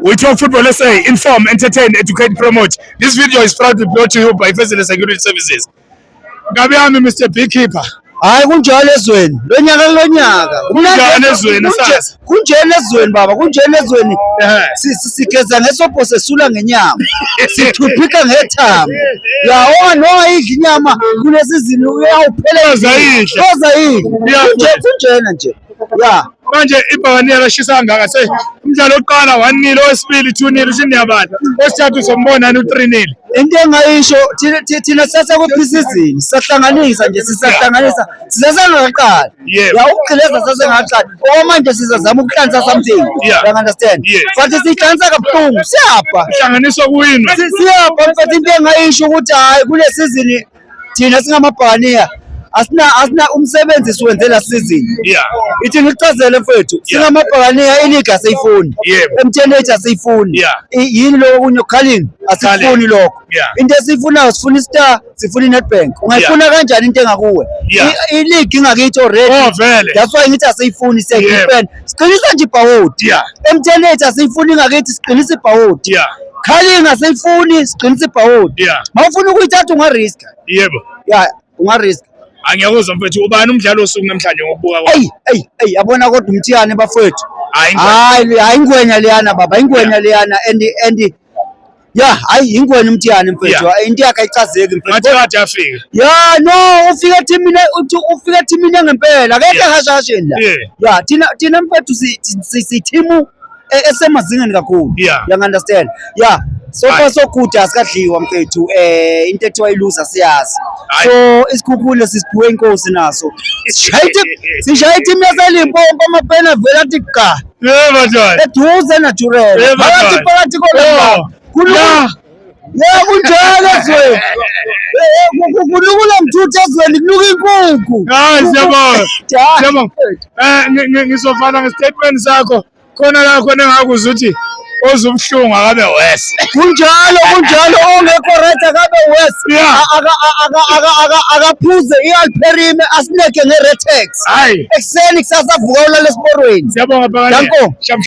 We talk football SA, inform, entertain, educate, promote. This video is proudly brought to you by Fezile Security Services. Ngabe yami Mr. Beekeeper. Hayi, kunjalo ezweni lonyaka kulonyaka. Kunjani ezweni, sazi? Kunjeni ezweni, baba, kunjeni ezweni. Sigeza ngesobho, sesula ngenyama, sithuphika ngethambo ya ongayidla inyama kule sizini uyawuphela. Ozayidla. Ozayidla. Kunjena nje, ya. Manje ibhakaniya lashisa kangaka, se umdlalo wokuqala 1-0, owesibili 2-0, usho niyabala. Owesithathu sombonani u-3-0. Into engayisho, thina sasa ku-pre-season sisahlanganisa nje, sisahlanganisa, sisasengakaqali. Ya, ukugqileza sasengaqali. Okwamanje sizazama ukuhlanganisa something. You understand? Yes. But siyihlanganisa kabuhlungu, siyapha. Hlanganiswa kuwinwa. Siyapha mfethu. Into engayisho ukuthi hhayi, kule season thina singamabhakaniya asina umsebenzi siwenzela season. Ithi ngikuchazele, mfethu, singamabhakaniya iligi asiyifuni. MTN 8 asiyifuni. Yini lokho okunye, Carling asifuni lokho. Into esiyifunayo, sifuna i-Star, sifuna i-Nedbank. Ungayifuna kanjani into engakuwe? Iligi ingakithi already. Oh, vele. That's why ngithi asiyifuni, siyayidefend, siqinisa nje ibhawodi. MTN 8 asiyifuni, ingakithi, siqinisa ibhawodi. Carling asiyifuni, siqinisa ibhawodi. Mawufuna ukuyithatha ungariska. Ya, ungariska. Angiyakuzwa, mfethu, ubani umdlalo wosuku namhlanje ngokubuka kwakho? Eyi, eyi, eyi, yabona kodwa uMthiyane, bafowethu. Hayi, ingwenya. Hayi, hayi, ingwenya leyana, baba, ingwenya leyana, and ya, hayi, ingwenya uMthiyane, mfethu. Into yakhe ayichazeki, mfethu. Ngathi kade afika. Ya, no, ufika ethimini, uthi ufika ethimini ngempela, akekho ehashahasheni la. Ya, thina mfethu sithimu esemazingeni kakhulu. You understand? Ya, so far so good, asikadliwa, mfethu. Into ethiwa iluza siyazi. Hayi. So isikhukhule sisiphiwe inkosi naso. Sishaya iteam yaseLimpopo, amapena vela athi ga. Yebo, John. Eduze natural. Yebo, Phakathi John. phakathi kona. Oh. Kunuka. Ya, kunjalo ezweni. Kunukula mthuthu ezweni, kunuka inkukhu. Hayi, siyabonga. Hayi, Siyabonga. mfethu. Ngizovala ngestatement sakho khona la khona engakuzwa ukuthi ozubuhlungu akabe worse. Kunjalo, kunjalo, ongekho right akabe worse. Akaphuze i-Alperime, asineke nge-Retex Hayi. ekuseni kusasa, avuka ulala esiporweni. Siyabonga, Bhakaniya. Danko. Shap.